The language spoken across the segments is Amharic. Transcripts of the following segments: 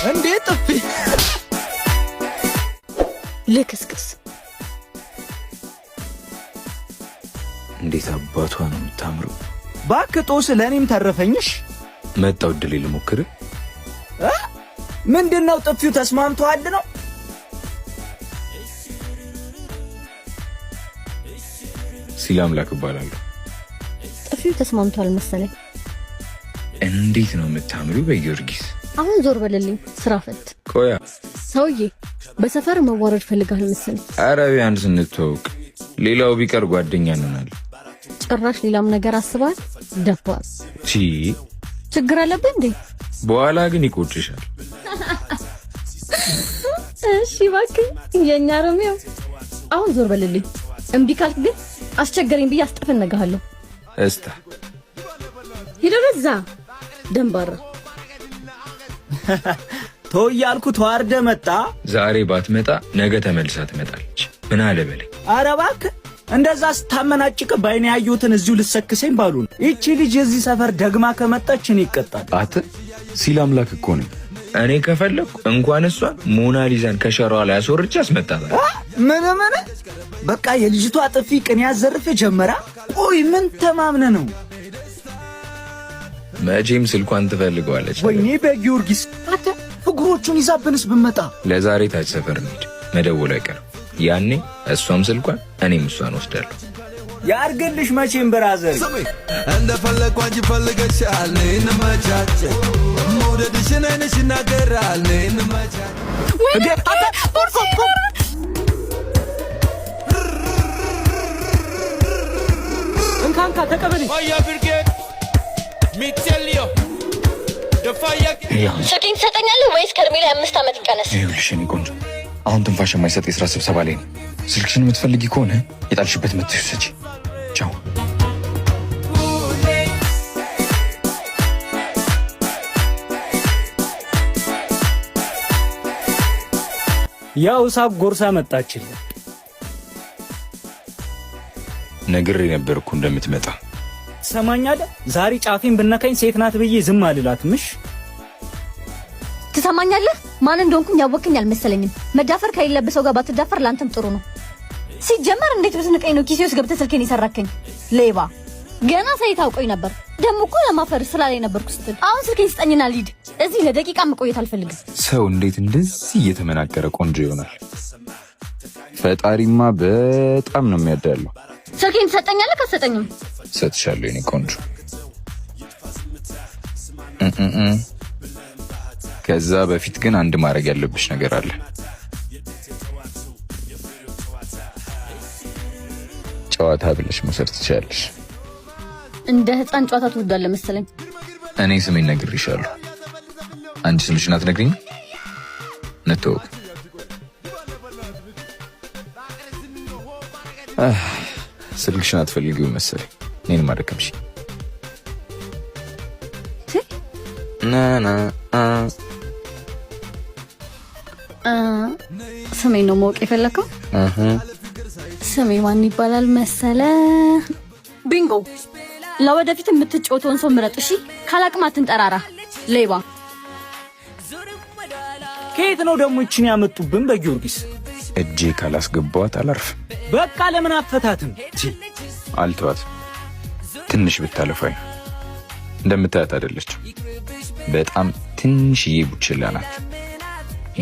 እንዴ ጥፊ! ልክስክስ። እንዴት አባቷ ነው የምታምረው! ባክህ ጦስ ለእኔም ተረፈኝሽ። መጣው እድሌ ልሞክር። ምንድን ነው ጥፊው? ተስማምተዋል ነው? ሲል አምላክ እባላለሁ። ጥፊው ተስማምቷል መሰለኝ። እንዴት ነው የምታምሪው! በጊዮርጊስ። አሁን ዞር በልልኝ፣ ስራ ፈት። ቆያ። ሰውዬ በሰፈር መዋረድ ፈልጋል መሰለኝ። ኧረ ቢያንስ እንተዋወቅ። ሌላው ቢቀር ጓደኛ እንሆናለን። ጭራሽ ሌላም ነገር አስበሃል? ደፋር። ቺ። ችግር አለብህ እንዴ? በኋላ ግን ይቆጭሻል። እሺ እባክህ የእኛ ሮሚዮ፣ አሁን ዞር በልልኝ። እምቢ ካልክ ግን አስቸገረኝ ብዬ አስጠፈነግሃለሁ። እስታ። ሂድ ወደዛ ደንባራ። ተው እያልኩ ተዋርደ መጣ። ዛሬ ባትመጣ ነገ ተመልሳ ትመጣለች። ምን አለ በለኝ። ኧረ እባክህ እንደዛ ስታመናጭቅ ባይኔ ያየሁትን እዚሁ ልሰክሰኝ ባሉ ነው። ይቺ ልጅ የዚህ ሰፈር ደግማ ከመጣች እኔ ይቀጣል። አት ሲል አምላክ እኮ ነኝ። እኔ ከፈለግኩ እንኳን እሷን ሞናሊዛን ከሸራዋ ላይ አስወርጄ አስመጣታለሁ። ምን ምን? በቃ የልጅቷ ጥፊ ቅኔ ያዘርፍ ጀመራ። ቆይ ምን ተማምነ ነው? መቼም ስልኳን ትፈልገዋለች። ወይኔ በጊዮርጊስ፣ አንተ እግሮቹን ይዛብንስ ብመጣ? ለዛሬ ታች ሰፈር እንሂድ፣ መደወሉ አይቀርም። ያኔ እሷም ስልኳን እኔም እሷን ወስዳለሁ። ያርግልሽ መቼም brother። እንደፈለግኩ አንቺ ፈልገሻል፣ ነይ እንመቻቸ፣ መውደድሽን ዓይንሽ ይናገራል፣ ነይ እንመቻቸ። እንካንካ ተቀበለኝ። ስልኬን ትሰጠኛለህ ወይስ ከእድሜ ላይ 5 ዓመት ይቀነስ? ይኸውልሽ የኔ ቆንጆ፣ አሁን ትንፋሽ የማይሰጥ የስራ ስብሰባ ላይ ነው። ስልክሽን የምትፈልጊ ከሆነ የጣልሽበት መጥተሽ ውሰጂ። ቻው። ያው ሳቅ ጎርሳ መጣችልን። ነግሬ ነበር እኮ እንደምትመጣ። ትሰማኛለህ? ዛሬ ጫፌን ብነካኝ ሴት ናት ብዬ ዝም አልላትም። እሺ? ትሰማኛለህ? ማን እንደሆንኩኝ ያወቅኝ አልመሰለኝም። መዳፈር ከሌለብህ ሰው ጋር ባትዳፈር ለአንተም ጥሩ ነው። ሲጀመር እንዴት ብትንቀኝ ነው ኪሴ ውስጥ ገብተህ ስልኬን የሰረከኝ? ሌባ! ገና ሳይ ታውቆኝ ነበር። ደግሞ እኮ ለማፈር ስራ ላይ ነበርኩ ስትል። አሁን ስልኬን ስጠኝና ልሂድ። እዚህ ለደቂቃ መቆየት አልፈልግም። ሰው እንዴት እንደዚህ እየተመናገረ ቆንጆ ይሆናል? ፈጣሪማ በጣም ነው የሚያዳለው። ስልኬን ትሰጠኛለህ? አትሰጠኝም? ሰጥሻለሁ የኔ ቆንጆ። እም ከዛ በፊት ግን አንድ ማድረግ ያለብሽ ነገር አለ። ጨዋታ ብለሽ መውሰድ ትችያለሽ። እንደ ህፃን ጨዋታ ትወዳለህ መሰለኝ። እኔ ስሜን ነግሬሻለሁ። አንቺ ስምሽን አትነግሪኝም? እንተዋወቅ። ስልክሽን አትፈልጊው መሰለኝ። እኔንም አደከምሽ። ና ና አ ስሜን ነው ማወቅ የፈለከው? እህ። ስሜ ማን ይባላል መሰለ? ቢንጎ። ለወደፊት የምትጫወተውን ሰው ምረጥ። እሺ፣ ካላቅም አትንጠራራ ሌባ። ከየት ነው ደግሞ ይችን ያመጡብን? በጊዮርጊስ። እጄ ካላስገባዋት አላርፍም። በቃ ለምን አፈታትም? አልተዋት። ትንሽ ብታለፋኝ እንደምታያት አይደለችም። በጣም ትንሽዬ ቡችላ ናት።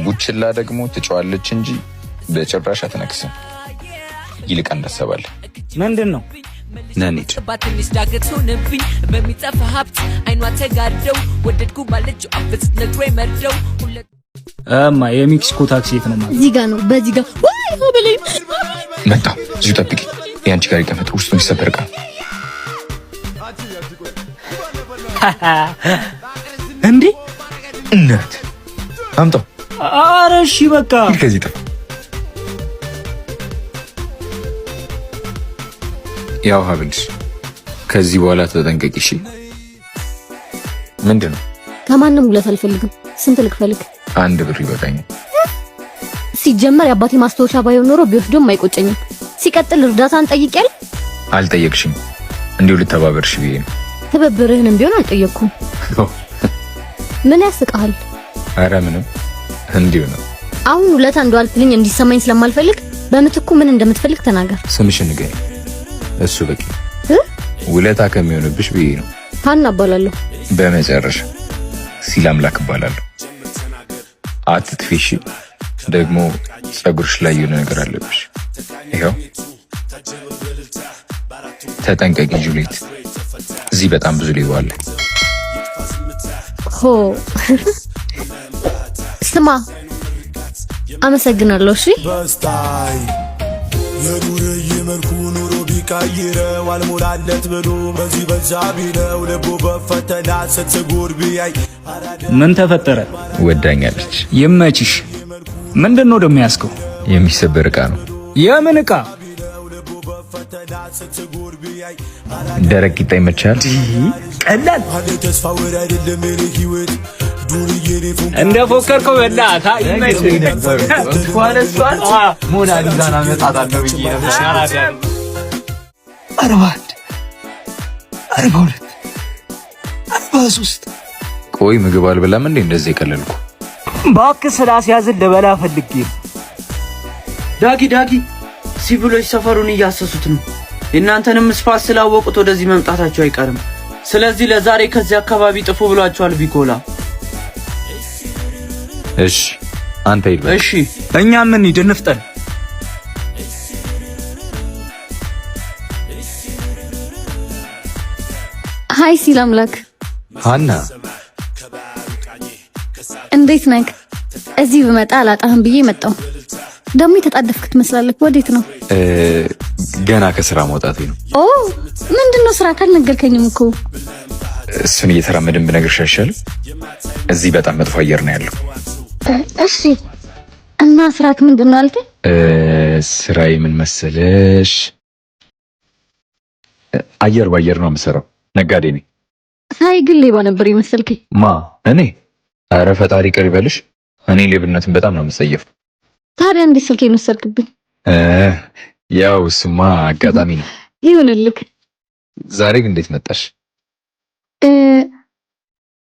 ቡችላ ደግሞ ትጫዋለች እንጂ በጭራሽ አትነክስም። ይልቅ እንዳሰባለ ምንድን ነው? ነኒድ። ትንሽ ዳገት ሆነብኝ በሚጠፋ ሀብት አይኗ ተጋርደው ወደድኩ ባለችው አፍዝ ነግሮኝ መርደው ሁለት እማ የሜክሲኮ ታክሲ የት ነው ማለት? እዚህ ጋ ነው፣ በዚህ ጋ ወይ በለኝ። መጣ። እዚሁ ጠብቂ። የአንቺ ጋር ይቀመጥ። ውስጡ የሚሰበር ዕቃ። እንዴ! እናት አምጣው። ኧረ እሺ በቃ። ከዚህ ጥፋ። ያው ሀብልሽ ከዚህ በኋላ ተጠንቀቂ እሺ። ምንድን ነው? ከማንም ጉለት አልፈልግም። ስንት ልክፈልግ? 1 ብር ይበቃኛል። ሲጀመር የአባቴ ማስታወሻ ባይሆን ኖሮ ቢወስዶም አይቆጨኝም። ሲቀጥል እርዳታን ጠይቄያለሁ። አልጠየቅሽም። እንዲሁ ልተባበርሽ ብዬ ነው። ትብብርህንም ቢሆን አልጠየቅኩም። ምን ያስቅሃል? አረ ምንም፣ እንዲሁ ነው። አሁን ውለታ እንደዋልክልኝ እንዲሰማኝ ስለማልፈልግ በምትኩ ምን እንደምትፈልግ ተናገር። ስምሽን ንገሪኝ፣ እሱ በቂ። ውለታ ከሚሆንብሽ ብዬ ነው። ሀና እባላለሁ። በመጨረሻ ሲላምላክ እባላለሁ። አትጥፊ እሺ። ደግሞ ፀጉርሽ ላይ የሆነ ነገር አለብሽ። ይኸው ተጠንቀቂ ጁሊት፣ እዚህ በጣም ብዙ ሌባ አለ። ሆ ስማ፣ አመሰግናለሁ። እሺ በስታይ የዱርዬ መልኩ ኑሮ ቢቀይረው አልሞላለት ብሎ በዚህ በዛ ቢለው ልቡ በፈተና ስትስጉር ቢያይ ምን ተፈጠረ? ወዳኛለች። ይመችሽ። ምንድን ነው ደግሞ ያዝከው? የሚሰበር ዕቃ ነው። የምን ዕቃ? ደረቅ ቂጣ ይመቻል። ቀላል እንደ ፎከርከው በላታ ይመችህ። እንኳን እሷን ሞናሊዛን አመጣታለሁ ብዬ ነበር። 41፣ 42፣ 43። ቆይ ምግብ አልበላም እንዴ? እንደዚህ የቀለልኩ እባክህ ስላስያዝን ልበላ ፈልጌ ነው። ዳጊ ዳጊ፣ ሲቪሎች ሰፈሩን እያሰሱት ነው። የእናንተንም ስፋት ስላወቁት ወደዚህ መምጣታቸው አይቀርም። ስለዚህ ለዛሬ ከዚህ አካባቢ ጥፉ ብሏቸዋል ቢኮላ። እሺ አንተ ሂድ በቃ። እሺ እኛ ምን ሂድ እንፍጠን። Hi ሲል አምላክ ሀና እንዴት ነህ? እዚህ ብመጣ አላጣህም ብዬ መጣሁ። ደግሞ የተጣደፍክ ትመስላለህ። ወዴት ነው? ገና ከስራ መውጣቴ ነው። ኦ ምንድን ነው ስራ? ካልነገርከኝም እኮ። እሱን እየተራመድን ብነግርሽ አይሻልም? እዚህ በጣም መጥፎ አየር ነው ያለው። እሺ እና ስራክ ምንድን ነው አልከኝ? ስራዬ ምን መሰለሽ፣ አየር በአየር ነው የምሰራው። ነጋዴ ነኝ። ሳይ ግን ሌባ ነበር የመሰልከኝ። ማ እኔ? አረ ፈጣሪ ይቅር ይበልሽ። እኔ ሌብነትን በጣም ነው የምጸየፈው። ታዲያ እንዴት ስልኬን ወሰድክብኝ? ያው እሱማ አጋጣሚ ነው። ይሁንልክ። ዛሬ ግን እንዴት መጣሽ?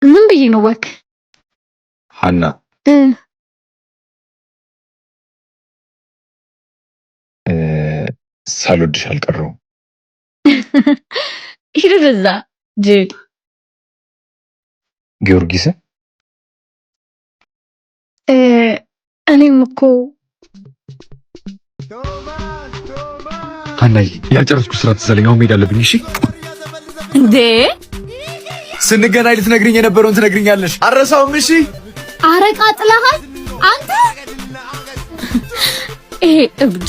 ምን ብዬ ነው እባክህ። ሀና ሳልወድሽ አልቀረሁም። ሂድ እዛ ጅል። ጊዮርጊስ እኔም እኮ ሀናዬ ያልጨረስኩት ስራ ትዝ አለኝ። አሁን መሄድ አለብኝ። እሺ እንዴ ስንገናኝ ልትነግሪኝ የነበረውን ትነግሪኛለሽ። አረሳውም። እሺ አረቃ ጥለሃል አንተ። ይሄ እብድ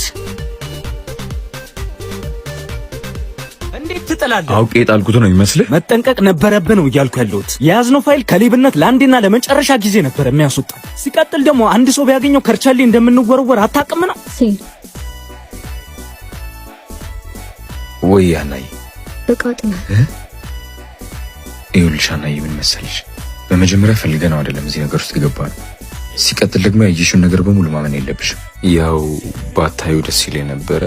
እንዴት ትጥላለህ? አውቄ የጣልኩት ነው የሚመስልህ? መጠንቀቅ ነበረብህ ነው እያልኩ ያለሁት። የያዝነው ፋይል ከሌብነት ለአንዴና ለመጨረሻ ጊዜ ነበር የሚያስወጣ። ሲቀጥል ደግሞ አንድ ሰው ቢያገኘው ከርቸሌ እንደምንወረወር አታውቅም ነው ሲል ወይ ሀናዬ እቃ ጥለሃል። ይኸውልሽ ሀናዬ ምን መሰለሽ፣ በመጀመሪያ ፈልገነው አይደለም እዚህ ነገር ውስጥ የገባነው። ሲቀጥል ደግሞ ያየሽውን ነገር በሙሉ ማመን የለብሽም። ያው ባታዩ ደስ ይለኝ ነበረ።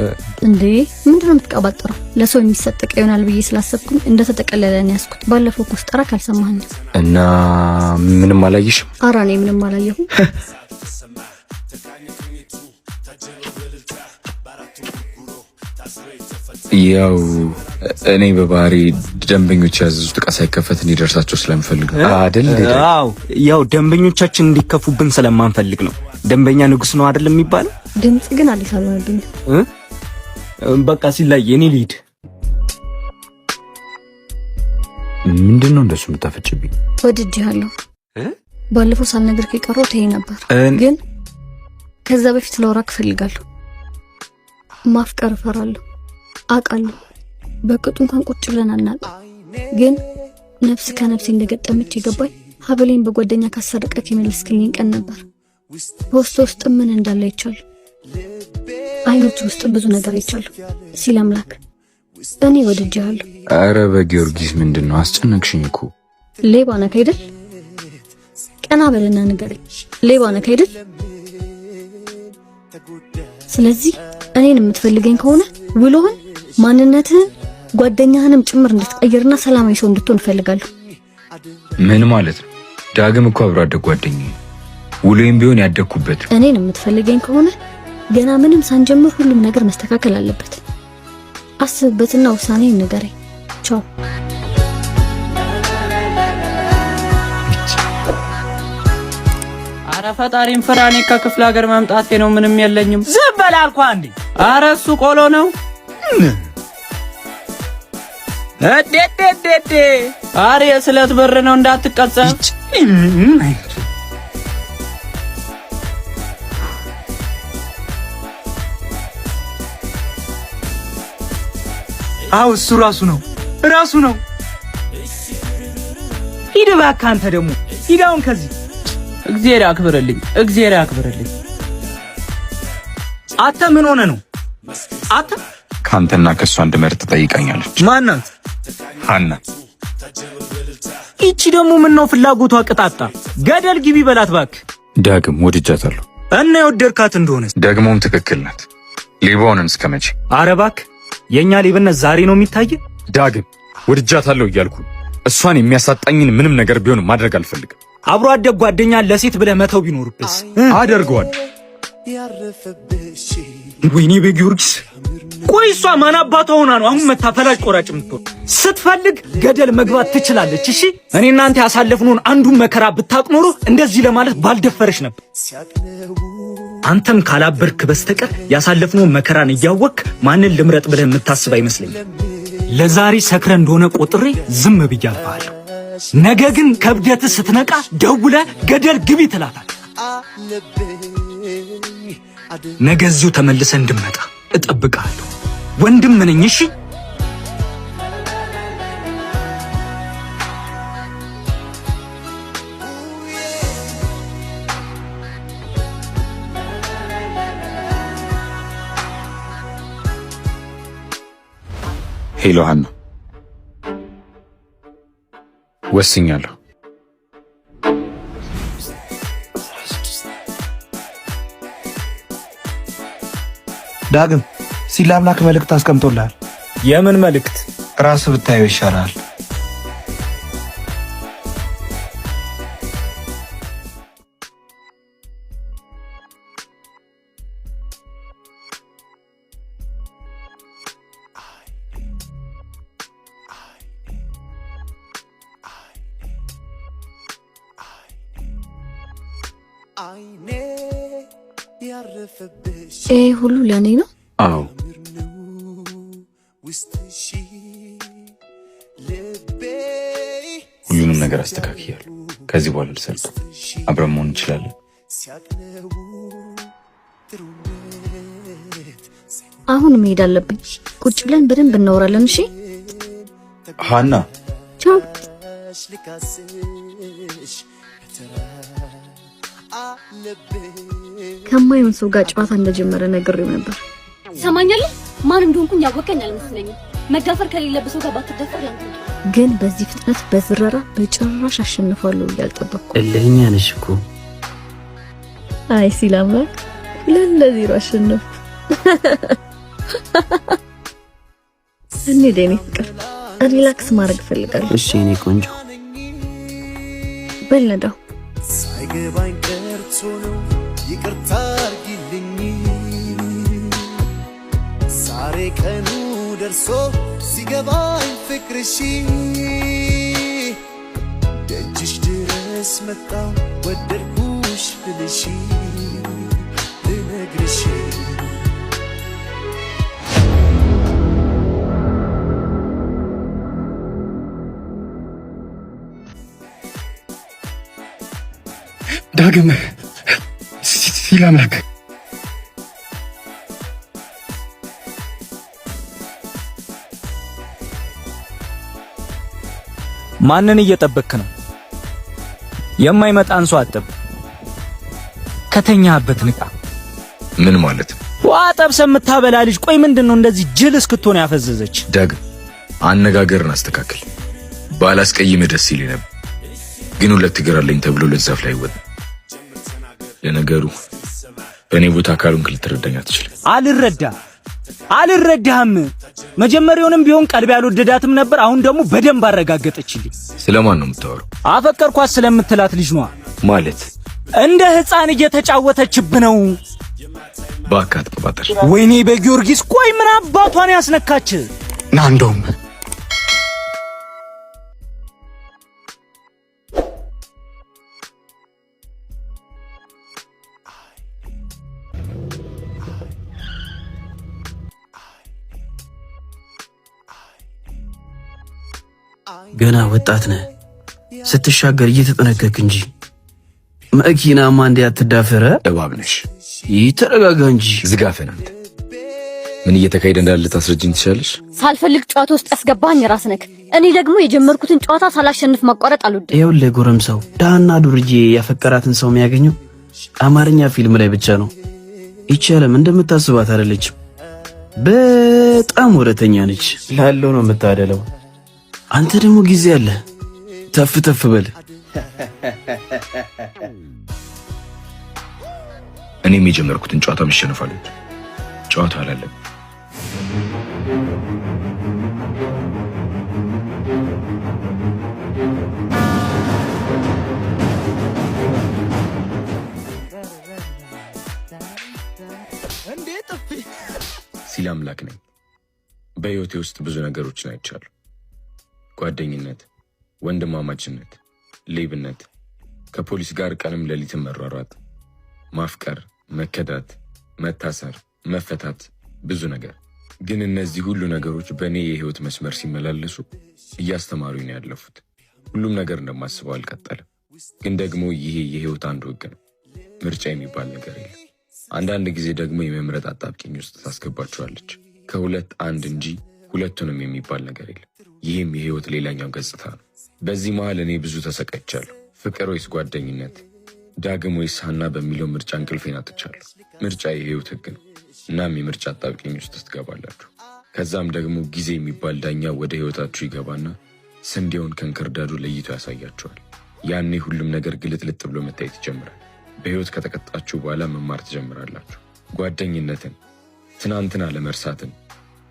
እንዴ ምንድነው የምትቀባጥረው? ለሰው የሚሰጥ ዕቃ ይሆናል ብዬ ስላሰብኩኝ እንደተጠቀለለ ነው ያዝኩት። ባለፈው እኮ ስጠራክ አልሰማኸኝም። እና ምንም አላየሽም? ኧረ እኔ ምንም አላየሁም። ያው እኔ በባህሪ ደንበኞች ያዘዙት ዕቃ ሳይከፈት እንዲደርሳቸው ስለምፈልግ ነው አይደል? አዎ ያው ደንበኞቻችን እንዲከፉብን ስለማንፈልግ ነው። ደንበኛ ንጉስ ነው አይደል የሚባለው? ድምጽ ግን አዲስ አልሆነብኝም። በቃ ሲላይ የኔ ልሂድ። ምንድን ነው እንደሱ የምታፈጭብኝ? ወድጄሃለሁ። ባለፈው ሳልነግርህ የቀረሁት ይሄ ነበር፣ ግን ከዛ በፊት ላወራክ እፈልጋለሁ። ማፍቀር እፈራለሁ አውቃለሁ። በቅጡ እንኳን ቁጭ ብለን አናውቅም፣ ግን ነፍስ ከነፍሴ እንደገጠመች የገባኝ ሀብሌን በጓደኛ ካሰረቀክ የመለስክልኝ ቀን ነበር። በውስጥ ውስጥ ምን እንዳለ አይቻለሁ። አይኖች ውስጥ ብዙ ነገር አይቻለሁ። ሲል አምላክ እኔ ወድጄሃለሁ። አረ በጊዮርጊስ ምንድን ነው አስጨነቅሽኝ እኮ። ሌባ ነህ አይደል? ቀና በልና ንገረኝ። ሌባ ነህ አይደል? ስለዚህ እኔን የምትፈልገኝ ከሆነ ውሎህን፣ ማንነትህን፣ ጓደኛህንም ጭምር እንድትቀይርና ሰላማዊ ሰው እንድትሆን እፈልጋለሁ። ምን ማለት ነው? ዳግም እኮ አብሮ አደግ ጓደኛዬ፣ ውሎዬም ቢሆን ያደግኩበት። እኔን የምትፈልገኝ ከሆነ ገና ምንም ሳንጀምር ሁሉም ነገር መስተካከል አለበት። አስብበትና ውሳኔ ንገረኝ። ቻው። አረ ፈጣሪን ፍራ። እኔ ከክፍለ ሀገር መምጣቴ ነው፣ ምንም የለኝም። ዝም በል አልኩህ አንዴ። አረ እሱ ቆሎ ነው። እዴ አረ የስለት ብር ነው እንዳትቀጸም። አው እሱ ራሱ ነው ራሱ ነው። ሂድ እባክህ አንተ ደግሞ ሂድ አሁን ከዚህ። እግዚአብሔር ያክብርልኝ፣ እግዚአብሔር ያክብርልኝ። አንተ ምን ሆነ ነው አንተ? ከአንተና ከእሷ እንድመርጥ ጠይቃኛለች። ማናት? ሀና። ይቺ ደግሞ ምን ነው ፍላጎቷ ቅጣጣ። ገደል ግቢ በላት እባክህ። ዳግም ወድጃታለሁ። እና የወደድካት እንደሆነ ደግሞም ትክክል ናት። ሌባውንን እስከ መቼ? ኧረ እባክህ የእኛ ሌብነት ዛሬ ነው የሚታይ። ዳግም ወድጃታለሁ እያልኩ እሷን የሚያሳጣኝን ምንም ነገር ቢሆን ማድረግ አልፈልግም። አብሮ አደግ ጓደኛ ለሴት ብለህ መተው ቢኖርብስ? አደርገዋለሁ። ወይኔ በጊዮርጊስ። ቆይ እሷ ማን አባቷ ሆና ነው አሁን መታ ፈላጭ ቆራጭ የምትሆን? ስትፈልግ ገደል መግባት ትችላለች። እሺ እኔ እናንተ ያሳለፍነውን አንዱን መከራ ብታቅ ኖሮ እንደዚህ ለማለት ባልደፈረሽ ነበር። አንተም ካላበርክ በስተቀር ያሳለፍነውን መከራን እያወቅክ ማንን ልምረጥ ብለህ የምታስብ አይመስለኝም። ለዛሬ ሰክረ እንደሆነ ቆጥሬ ዝም ብዬ አልፈሃለሁ። ነገ ግን ከብደት ስትነቃ ደውለ ገደል ግቢ ትላታል። ነገ እዚሁ ተመልሰ እንድመጣ እጠብቅሃለሁ። ወንድም ነኝ። እሺ Hello ሀና፣ ወስኛለሁ። ዳግም ሲል አምላክ መልእክት አስቀምጦልሃል። የምን መልእክት? ራስህ ብታየው ይሻላል። ይሄ ሁሉ ለእኔ ነው? አዎ። ሁሉንም ነገር አስተካክያለሁ። ከዚህ በኋላ ልሰርቅ አብረን መሆን እንችላለን። አሁን መሄድ አለብኝ። ቁጭ ብለን በደንብ እናወራለን። እሺ ሀና፣ ቻው። ከማይሆን ሰው ጋር ጨዋታ እንደጀመረ ነግሬው ነበር። ትሰማኛለህ? ማን እንደሆንኩኝ ያወቀኝ አልመሰለኝም። መዳፈር ከሌለብህ ሰው ጋር ባትዳፈር ላንተ ግን በዚህ ፍጥነት በዝረራ በጭራሽ አሸንፋለሁ ብዬ አልጠበቅኩም። እልህኛ ነሽ እኮ። አይ ሲል አምላክ 2-0 አሸነፍኩ። እንሂድ የኔ ፍቅር፣ relax ማድረግ እፈልጋለሁ። እሺ የኔ ቆንጆ። በል ነዳው። ሳይገባኝ ቀርቶ ነው ይቅርታ አርጊልኝ። ዛሬ ቀኑ ደርሶ ሲገባኝ ፍቅርሽ ደጅሽ ድረስ መጣ ወደድኩሽ ልልሽ ልነግርሽ። ዳግም ሲል አምላክ ማንን እየጠበክ ነው? የማይመጣን ሰው አትጠብቅ። ከተኛህበት ንቃ። ምን ማለት ነው? ውሃ ጠብሰህ የምታበላ ልጅ ቆይ ምንድን ነው እንደዚህ ጅል እስክትሆን ያፈዘዘች? ዳግም አነጋገርን አስተካክል። ባላስቀይምህ ደስ ይለኝ ነበር፣ ግን ሁለት እግር አለኝ ተብሎ ለዛፍ ላይ ወጣ። ለነገሩ በእኔ ቦታ ካልሆንክ ልትረዳኝ አትችልም። አልረዳ። አልረዳህም። መጀመሪያውንም ቢሆን ቀልብ ያልወደዳትም ነበር። አሁን ደግሞ በደንብ አረጋገጠችልኝ። ስለማን ነው የምታወራው? አፈቀርኳት ስለምትላት ልጅ ነዋ። ማለት? እንደ ሕፃን እየተጫወተችብ ነው። እባክህ አትቀባጥር። ወይኔ በጊዮርጊስ! ቆይ ምን አባቷን ያስነካች? ና እንደውም። ገና ወጣት ነህ። ስትሻገር እየተጠነቀቅ እንጂ መኪናማ እንዲህ አትዳፈረ። እባብ ነሽ። ይተረጋጋ እንጂ። ዝጋፈን አንተ። ምን እየተካሄደ እንዳለ ልታስረጅኝ ትችላለሽ? ሳልፈልግ ጨዋታ ውስጥ ያስገባኝ ራስ ነክ። እኔ ደግሞ የጀመርኩትን ጨዋታ ሳላሸንፍ ማቋረጥ አልወድም። ይኸውልህ ጎረምሳው፣ ድሃና ዱርዬ ያፈቀራትን ሰው የሚያገኘው አማርኛ ፊልም ላይ ብቻ ነው። ይቺ ዓለም እንደምታስባት አይደለችም። በጣም ወረተኛ ነች። ላለው ነው የምታደለው። አንተ ደግሞ ጊዜ አለ፣ ተፍ ተፍ በል። እኔም የጀመርኩትን ጨዋታ መሸነፍ አልወድም። ጨዋታ አላለም። ሲል አምላክ ነኝ። በሕይወቴ ውስጥ ብዙ ነገሮችን አይቻለሁ። ጓደኝነት፣ ወንድማማችነት፣ ሌብነት፣ ከፖሊስ ጋር ቀንም ሌሊትም መሯሯጥ፣ ማፍቀር፣ መከዳት፣ መታሰር፣ መፈታት፣ ብዙ ነገር። ግን እነዚህ ሁሉ ነገሮች በእኔ የህይወት መስመር ሲመላለሱ እያስተማሩኝ ነው ያለፉት። ሁሉም ነገር እንደማስበው አልቀጠለም። ግን ደግሞ ይሄ የህይወት አንዱ ህግ ነው። ምርጫ የሚባል ነገር የለም። አንዳንድ ጊዜ ደግሞ የመምረጥ አጣብቂኝ ውስጥ ታስገባችኋለች። ከሁለት አንድ እንጂ ሁለቱንም የሚባል ነገር የለም። ይህም የህይወት ሌላኛው ገጽታ ነው። በዚህ መሃል እኔ ብዙ ተሰቃይቻለሁ። ፍቅር ወይስ ጓደኝነት፣ ዳግም ወይስ ሀና በሚለው ምርጫ እንቅልፌን አጥቻለሁ። ምርጫ የህይወት ህግ ነው። እናም የምርጫ አጣብቂኝ ውስጥ ትገባላችሁ። ከዛም ደግሞ ጊዜ የሚባል ዳኛ ወደ ህይወታችሁ ይገባና ስንዴውን ከእንክርዳዱ ለይቶ ያሳያችኋል። ያኔ ሁሉም ነገር ግልጥልጥ ብሎ መታየት ይጀምራል። በህይወት ከተቀጣችሁ በኋላ መማር ትጀምራላችሁ። ጓደኝነትን፣ ትናንትን አለመርሳትን፣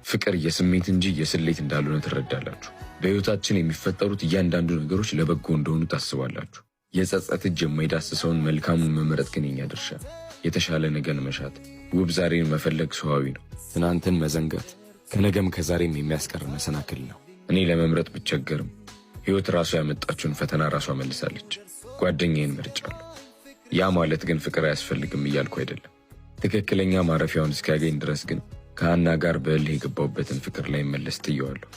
ፍቅር የስሜት እንጂ የስሌት እንዳልሆነ ትረዳላችሁ። በህይወታችን የሚፈጠሩት እያንዳንዱ ነገሮች ለበጎ እንደሆኑ ታስባላችሁ። የጸጸት እጅ የማይዳስሰውን መልካሙን መምረጥ ግን የኛ ድርሻ ነው። የተሻለ ነገን መሻት፣ ውብ ዛሬን መፈለግ ሰዋዊ ነው። ትናንትን መዘንጋት ከነገም ከዛሬም የሚያስቀር መሰናክል ነው። እኔ ለመምረጥ ብቸገርም ህይወት ራሷ ያመጣችውን ፈተና ራሷ መልሳለች። ጓደኛዬን መርጫለሁ። ያ ማለት ግን ፍቅር አያስፈልግም እያልኩ አይደለም። ትክክለኛ ማረፊያውን እስኪያገኝ ድረስ ግን ከሀና ጋር በእልህ የገባሁበትን ፍቅር ላይ መለስ ጥየዋለሁ።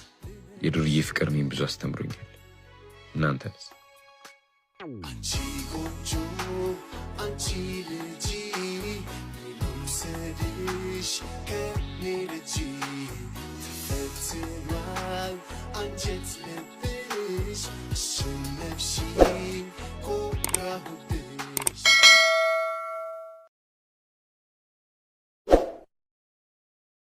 የዱርዬ ፍቅር እኔን ብዙ አስተምሮኛል። እናንተስ? አንቺ ቆንጆ፣ አንቺ ልጅ፣ ልውሰድሽ ከኔ ልጅ፣ ተፈትኗል አንጀት።